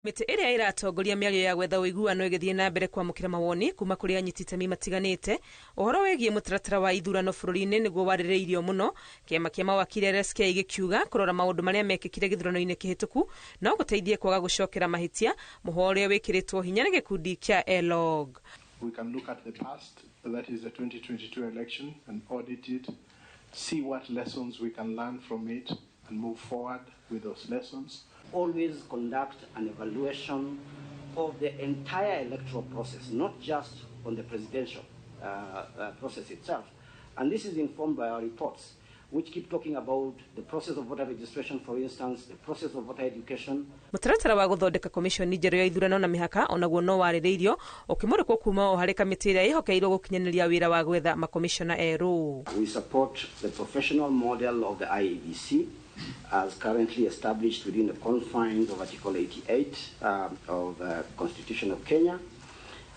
Mĩtĩ ĩrĩa ĩratongoria mĩario ya gwetha ũiguano ĩgĩthiĩ na mbere kwamũkĩra mawoni kuma kũrĩ anyiti itemi matiganĩte. Ũhoro wĩgiĩ mũtaratara wa ithurano bũrũri-inĩ nĩguo warĩrĩirio mũno, kĩama kĩa mawakiri LSK gĩkiuga kũrora maũndũ marĩa mekĩkire gĩthurano-inĩ kĩhĩtũku no gũteithie kwaga gũcokera mahĩtia, mũhwa ũrĩa wĩkĩrĩtwo hinya nĩ gĩkundi kĩa ELOG. We can look at the past, that is the 2022 election, and audit it, see what lessons we can learn from it, and move forward with those lessons. Always conduct an evaluation of the entire electoral process, not just on the presidential process itself. And this is informed by our reports, which keep talking about the process of voter registration, for instance, the process of voter education. Mũtaratara wa gũthondeka komishoni njerũ ya ithurano na mĩhaka onaguo no warĩrĩirio, ũkĩmũrĩkwo kuma o harĩ kamĩtĩ ĩrĩa ĩhokeirwo gũkinyanĩria wĩra wa gwetha makomishona erũ. We support the professional model of the IEBC as currently established within the confines of Article 88 of the Constitution of Kenya.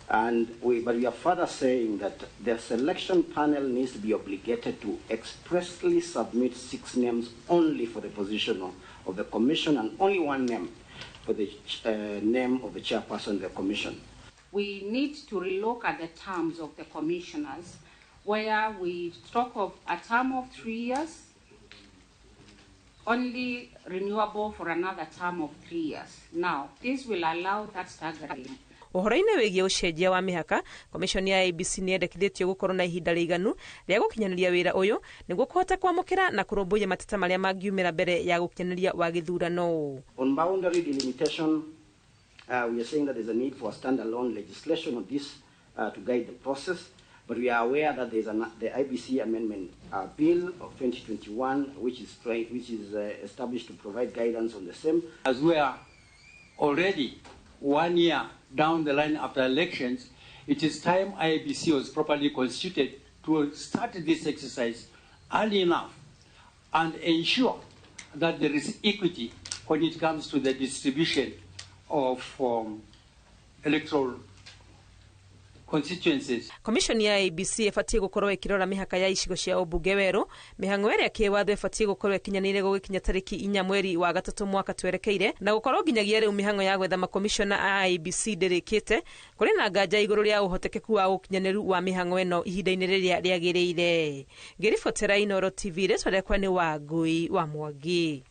But we are further saying that the selection panel needs to be obligated to expressly submit 6 names only for the position of the commission and only 1 name for the name of the chairperson of the commission. We need to relook at the terms of the commissioners, where we talk of a term of 3 years, only renewable for another term of 3 years. Now, this will allow that staggering. Ũhoro-inĩ wĩgiĩ ũcenjia wa mĩhaka, komishoni ya IEBC nĩ yendekithĩtio gũkorwo na ihinda rĩiganu rĩa gũkinyanĩria wĩra ũyũ nĩguo kũhota kwamũkĩra na kũrũmbũiya mateta marĩa mangiumĩra mbere ya gũkinyanĩria wa gĩthurano. On boundary delimitation, we are saying that there's a need for a standalone legislation on this to guide the process, but we are aware that there's the IEBC Amendment Bill of 2021, which is established to provide guidance on the same. As we are already 1 year down the line after elections, it is time IEBC was properly constituted to start this exercise early enough and ensure that there is equity when it comes to the distribution of electoral constituencies. Commission ya IEBC ĩbatiĩ gũkorwo ĩkĩrora mĩhaka ya icigo cia ũmbunge werũ, mĩhang'o ĩrĩa kĩwatho ĩbatiĩ gũkorwo ĩkinyanĩire gũgĩkinya tarĩki 4 mweri wa 3 mwaka twerekeire, na gũkorwo nginyagia rĩu mĩhang'o ya gwetha makomishona a IEBC ndĩrĩkĩte. Kũrĩ na nganja igũrũ rĩa ũhotekeku wa ũkinyanĩru wa mĩhang'o ĩno ihinda-inĩ rĩrĩa rĩagĩrĩire. Ngĩribotera Inooro TV, rĩtwa rĩakwa nĩ Wangui wa Mwangi.